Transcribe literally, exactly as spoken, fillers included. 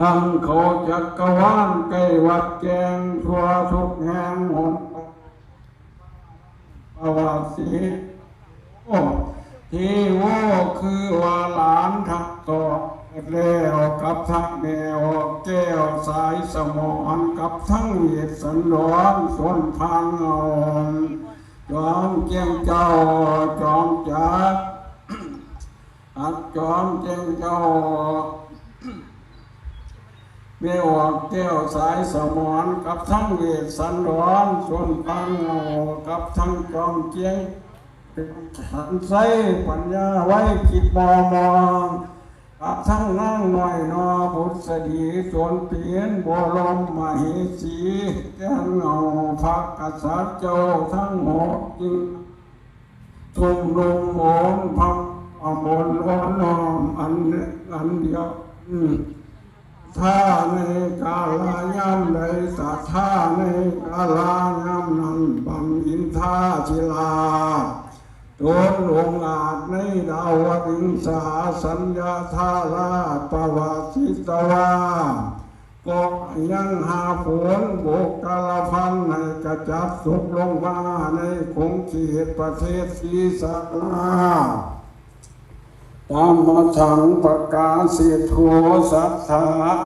ทั้งเขาจักรวาลใกล้วัดแจ้งทั่วทุกแห่งหน ประวัติสิโอ้ ที่โว้คือว่าหลานทั้งสองแล้วกับทั้งแม่ออกแก้วสายสมรกับทั้งเวสสันดรส่วนทางเอาจอมเจียงเจ้าจอมจักรอักจอมเจียงเจ้า แม่ออกแก้วสายสมรกับทั้งเวสสันดรส่วนทางเอากับทั้งจอมเจียงเป็นขันไส้ปัญญาไว้คิดมอมองกับทั้งนางน้อยนอบุษดีสวนเปียนบัวลมมเหสีแก้งเอาพระกษัตริย์เจ้าทั้งหกจึง ชุมนุมโหมพระอมรล้อมอันอันเดียวอืมท่าในกาลายามใดสาท่าในกาลายามนั้นบังอินทาศิลาตนองอาจในดาวดึงสาสัญญาธาราประวัติตวา ก็ยังหาฝนบุคลพันธ์ให้กระจัดสุกลงมาในขงเขตประเทศศรีสาลาตามมาสังประกาศสิทโธสัทธา